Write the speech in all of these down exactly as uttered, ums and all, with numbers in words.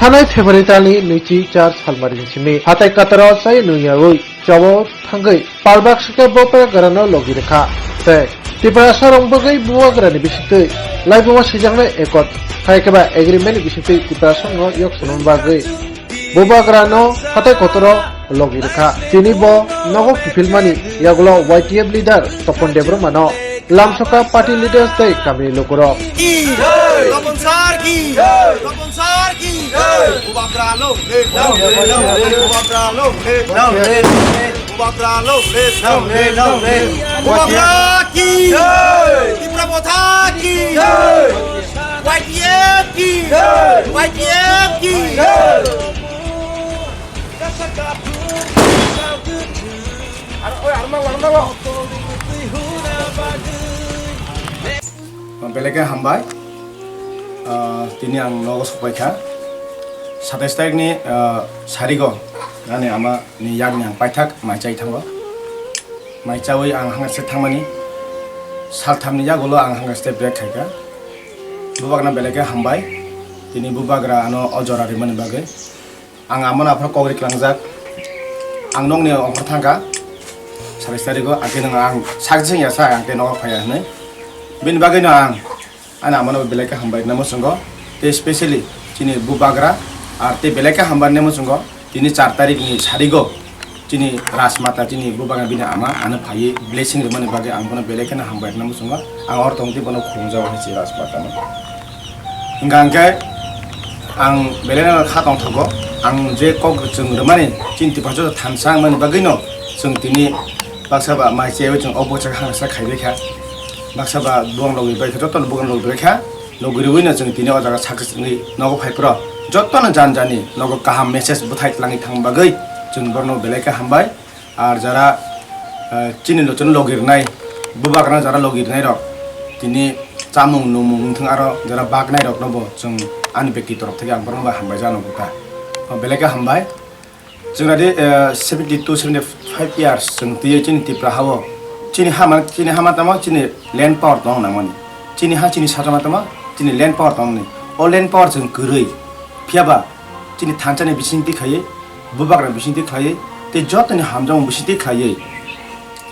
Tanai February talni nwichi char salmarini simi hatai kataro chai nungyawi chobo thangwi palbak sika bo pagrano logi rwkha. Tei Tiprasa rong bagwi bubagrani bisingtwi laibuma sijaknai ekot hai khe ba agreement ni bisingtwi Tiprasa no yok swnam bagwi bubagrano hatai kotoro logi rwkha. Tini bo nogo kiphilmani yagulo Y T F leader Topon Debbarma no lamsoka party leaders tei kamini lukurok. Topon sir ki! Topon sir ki! Bubagra long live! Long live! Long live! Bubagra long live! Long live! Long live! Bubagra long live! Long live! Long live! Bubagra ki! Tipra Motha ki! Y T F ki! Y T F ki! Belai khe hambai. Ah, tini ang nogo sokpai kha. Satais tarikni, ah, sarigo ani ama ni yakni ang paithak mai chai thango. Mai chawi ang hangse thangmani. Salthamni yagulo ang hangse break khaikha. Bubagna belai khe hambai. Tini bubagra ano o jora rimani bagwi. Ang amano aphano kok ri klangjak. Ang nokni offer thangkha. Satais tarigo, ang khe nang ang sakjing ya sa, ang khe nogo phaiya hinwi. Bini bagwino ang ani amano belai khe hambai rwna muchungo. Tei specially chini bubagra, ar tei belai khe hambai rwna muchungo. Tini char tarikni sarigo chini Rajmata, chini bubagra bini ama ano phaiwi blessing rwmani bagwi ang bono belai kheno hambai rwna muchungo. Ang oro tongtwi bono khulumjago hai se Rajmatano. Hingkha hingkhe ang belai no kha tongthogo, ang je kok chwng rwmani chini Tiprasa joto thansa wngmani bagwino chwng tini baksa ba mai chaiwi chwng o bwswk hangsa khaibai kha, baksa ba buang logwi bai kha, jotono buang logwi bai kha, logwi rwino chwng tini o jaga success wngwi nogo phai phro jotono jan jani nogo kaham message bwthai twlangwi thang bagwi chwng borno belai khe hambai. Ar jara, eh, chini lochon logirnai, bubagrano jara logirnai rok, tini chamung numung wngthang aro jara baknai rokno bo chwng ani bekti torok theke ang borokno bai hambai jano buta. O belai khe hambai. Chwng radi, eh, seventy two, seventy five years chwng twiwi chini Tipra hao. Chini hama, chini hama tamo chini land power tong nangmani. Chini ha chini sajama tamo chini land power tongni. O land power chwng kwrwi. Phiyaba chini thansa ni bising twi khaiwi, bubagra bising twi khaiwi, tei jotoni hamjakmung bising twi khaiwi,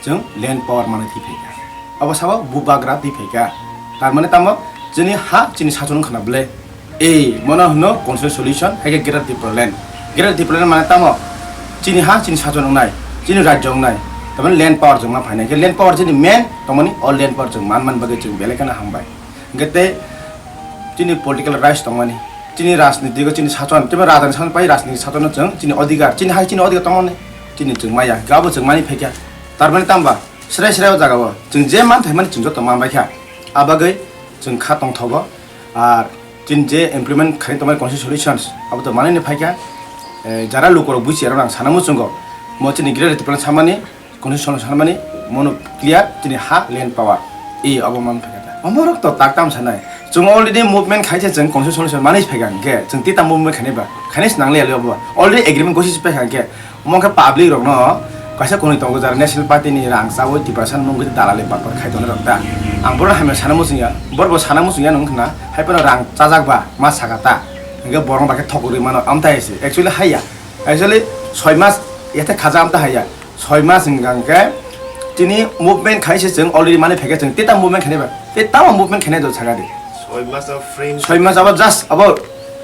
chwng land power manwi twi phaikha. Abo sabo bubagra twi phaikha. Tar mane tamo chini ha chini sason wngkha na ble? Ei, mono hwno constitutional solution, hai khe Greater Tipraland. Greater Tipraland mane tamo? Chini ha chini sason wngnai, chini rajyo wngnai. Tamani land power chwng ma phainai. Khe land power chini main tongmani, o land power chwng man man bagwi chwng belai kheno hambai. Hingkhe tei chini political rights tongmani, chini rajniti o chini sason, chini rajani sason pai rajniti sason no chwng chini odhikar, chini hai chini odhikar tongmani, chini chwng maya, hingkhe abo chwng mani phaikha. Tar mani tamba, srai srai o jaga o chwng je man thaimani chwng joto man baikha. A bagwi chwng kha tongthogo, ar chini je implement khaina tongmani constitutional solutions, abo to manwi phaikha. Eh, jara lukurok buchi arok ang sana muchungo, mo chini Greater Tipraland samani, constitution sanmani, mono clear, chini ha land power. E, abo man phaikha ta. Omorok to tak tam sanai. Chwng already movement khaisa chwng constitution solution manwi phaikha hwnkhe, chwng tita movement khainai ba? Khainai se nangliya le obo. Already agreement gosi se paikha hwnkhe, omo khe public rokno kaisa konwi tongo jara National Party ni rang chawi Tiprasa nungwi dalali bakbar khai tongnai rok ta. Ang bono hamya sana muchungya, borok bo sana muchungya nung khna, hai phano rang chajak ba ma saka ta. Hwnkhe borok ba khe thok rwi mano, amtai se. Actually haiya. Actually soi mas yathe khaja amta haiya. Soi mas hwnkha hwnkhe chini movement khai se chwng already mani phaikhe chwng tei tamo movement khainai ba? Tei tamo movement khainai do saka di. Soi mas abo frame. Soi mas abo just abo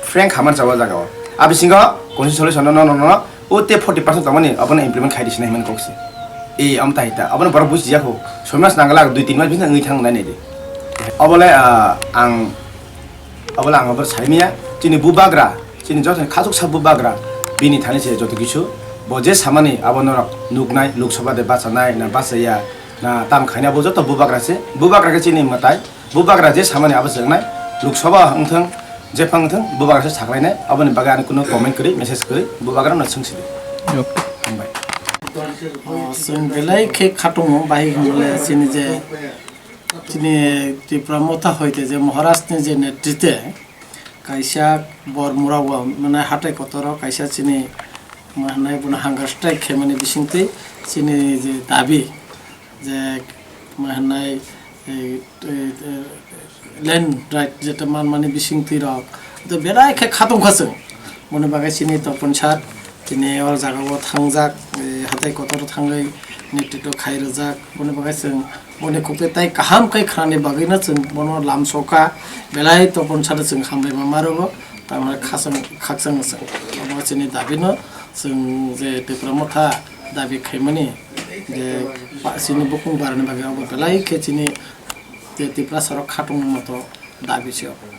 frame khamani chao jaga o. A bisingo constitution solution no no no no o tei forty percent tongmani abono implement khai di sinai himani kok se. E amta hita abono borok buji ya kho. Soi mas nangla dui tin mas bising wngwi thang nai nai di. Obole, ah, ang Abole ang abo saimaya, chini bubagra, chini jotoni khachuksa bubagra, bini thani se joto kisu, bo je samani abo norok nuknai, Lok Sabha de bachanai, na bachaya, na tam khainai, abo joto bubagra se, bubagra khe chini mwtai, bubagra je samani abo se wngnai, Lok Sabha wngthang, jephang wngthang, bubagra se saklainai, aboni bagwi ani kunu comment kwrwi, message kwrwi, bubagra no swngsidi. Okay. Hambai. O, chwng belai khe khatungo, bahai hwnle chini je Chini Tipra Motha hoite je Maharaj ni je netrite kaisa bor mura o mane hatai kotor o kaisa chini ma hwnai bono hunger strike khe mani bisingtwi chini je dabi je ma hwnai, e, e, e, land right jeta man mani bisingtwi rok to belai khe khatung kha chwng. Boni bagwi chini Topon sir, tini o jagao thangjak, eh, hatai kotor thangwi netrito khai rwjak. Boni bagwi chwng boni khukte tai kaham khe khnani bagwino chwng bono lamsokha, belai Topon sir chwng hamlaima marogo, tamni khasang-, khakchang chwng. Omo chini dabino chwng je Tipra Motha dabi khaimani je pa-, chini bukung barani bagwi obo belai khe chini je Tiprasa rok khatungma moto dabi se obo.